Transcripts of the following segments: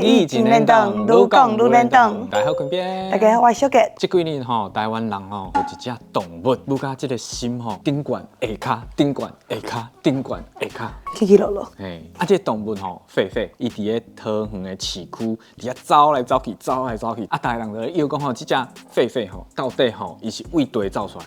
語真輪轉，愈講愈輪轉。大家好，坤邊。大家好，我是小杰。這幾年吼，台灣人吼有一隻動物，愈佮這个心吼，頂懸下跤，頂懸下跤，頂懸下跤，起起落落。嘿，啊，這个動物吼，狒狒，伊佇咧桃園的市區，佇遐走來走去，走來走去。啊，逐个人就咧臆講吼，這隻狒狒吼，到底吼，伊是佗佗走出來？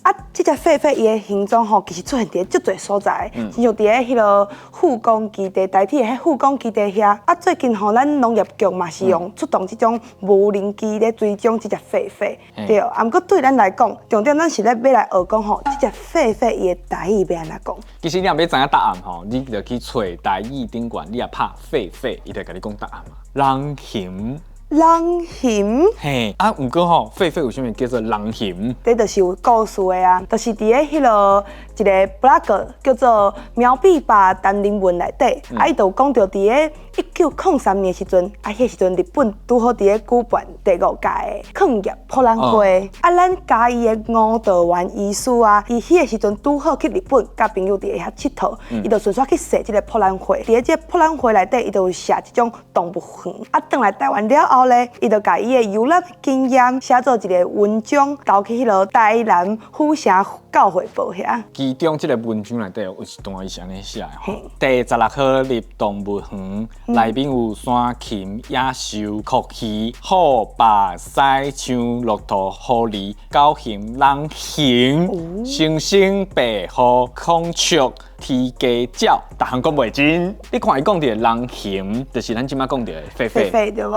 啊，這隻狒狒伊的形狀吼，其實出現佇咧足濟所在，親像佇咧彼个富岡基地，台鐵的彼富岡基地遐。啊，最近吼，咱農業局嘛是用出動這種無人機咧追蹤這隻狒狒，對。啊，毋過對咱來講，重點咱是咧欲來學講吼，這隻狒狒伊的台語欲按怎講？其實你若欲知影答案吼，你就去揣台語頂懸，你若拍狒狒，伊就共你講答案嘛。人熊。人熊。嘿，啊，毋過吼，狒狒為啥物叫做人熊？這就是有故事的啊，就是佇咧彼个一个 blog 叫做喵比吧單人文內底，啊，伊就有講著佇咧1903年的時陣，啊，彼个時陣日本拄好佇咧舉辦第五屆的礦業博覽會，啊，咱嘉義的吳道元醫師啊，伊彼个時陣拄好去日本，佮朋友佇咧遐𨑨迌，伊就順紲去踅這个博覽會，佇咧這个博覽會內底，伊就有寫這種動物園，啊，轉來台灣了後咧，伊就共伊的遊覽經驗寫做一个文章，投去彼个台南府城教會報遐。其中這个文章內底有一段伊是按呢寫的吼：第16號入動物園，內面有山禽、野獸、蛞蝓、虎、豹、獅、象、駱駝、狐狸、狗熊、人熊、猩猩、白虎、孔雀、雉雞、鳥，逐項講袂盡。你看伊講著的人熊，就是咱這擺講著的狒狒。狒狒對無？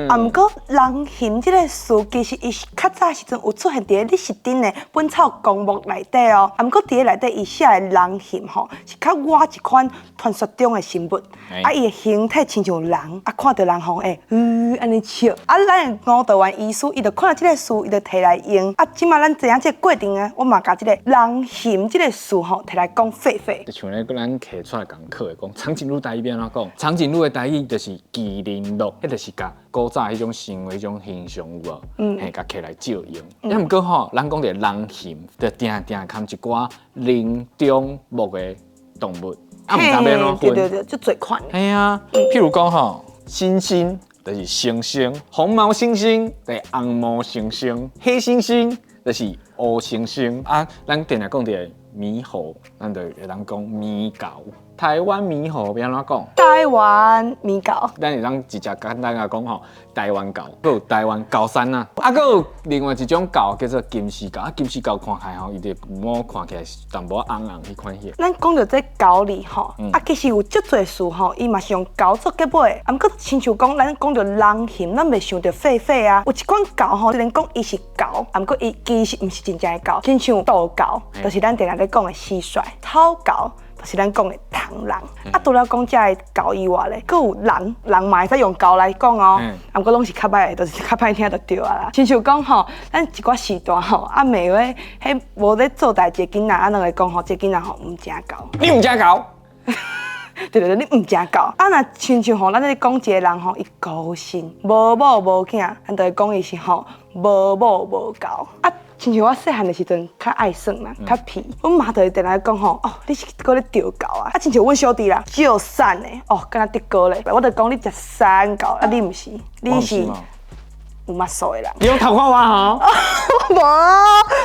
啊，毋過人熊這个詞其實伊是較早時陣有出現佇咧李時珍的《本草綱目》內底哦。啊，毋過佇咧內底伊寫的人熊吼，是較倚一款傳說中的生物。啊，伊的形體親像人，啊，看著人吼會按呢笑。啊，咱的吳道元醫師伊就看著這个詞，伊就提來用。啊，這擺咱知影這个過程啊，我嘛共這个人熊這个詞吼提來講狒狒。就像咧，咱提出來共課的講，長頸鹿台語欲按怎講？長頸鹿的台語就是麒麟鹿，彼就是共古早彼種神話彼種形象有無？嘿，共摕來借用。啊，毋過吼，咱講著人熊，就定定含一寡靈長目的動物，啊，毋知欲按怎分。對對對，足濟款。嘿啊，譬如講吼，猩猩就是猩猩，紅毛猩猩就是紅毛猩猩，黑猩猩就是烏猩猩。啊，咱定定講著獼猴，咱就會當講獼猴。台灣獼猴欲按怎講？台灣獼猴。咱會當直接簡單共講吼，台灣猴，閣有台灣高山啊，啊，閣有另外一種猴叫做金絲猴，啊，金絲猴看起來吼，伊的毛看起來是淡薄仔紅紅彼款色。咱講著這猴字吼，啊，其實有足濟詞吼，伊嘛是用猴做結尾，啊，毋過親像講咱講著人熊，咱袂想著狒狒啊。有一款猴吼，雖然講伊是猴，啊，毋過伊其實毋是真正的猴，親像杜猴，就是咱定定咧講的蟋蟀，草猴。就是咱講的螳螂，啊，除了講這个猴以外咧，閣有人，人嘛會使用猴來講哦。啊，毋過攏是較歹的，就是較歹聽就對啊啦。親像講吼，咱一寡時代吼，啊罵話，彼無咧做代誌的囡仔，啊，攏會講吼，這个囡仔吼毋成猴。你毋成猴？對對對，你毋成猴。啊，若親像吼，咱咧講一个人吼，伊孤身，無某無囝，咱就會講伊是吼無某無猴。啊，親像我細漢的時陣，較愛耍啦，較皮，阮媽就會定定講吼，哦，你是閣咧著猴啊？啊，親像阮小弟啦，足瘦的，哦，敢若竹篙咧，我就講你食瘦猴，啊，你毋是，你是有碼數的人。你攏偷看我吼？無，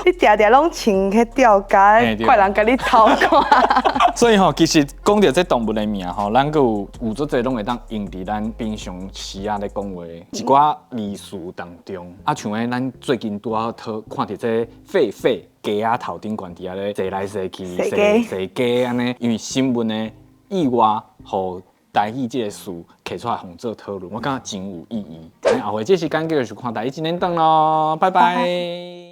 你定定攏穿彼吊嘎，怪人共你偷看。所以吼，其實講著這動物的名吼，咱閣有有足濟攏會當用佇咱平常時啊咧講話一寡字詞當中。啊，像彼咱最近拄仔好看著這狒狒雞仔頭頂懸佇遐咧踅來踅去，踅踅雞按呢，因為新聞的意外，予台語這个詞提出來予做討論，我感覺真有意義。後回這時間繼續看台語真輪轉囉，拜拜。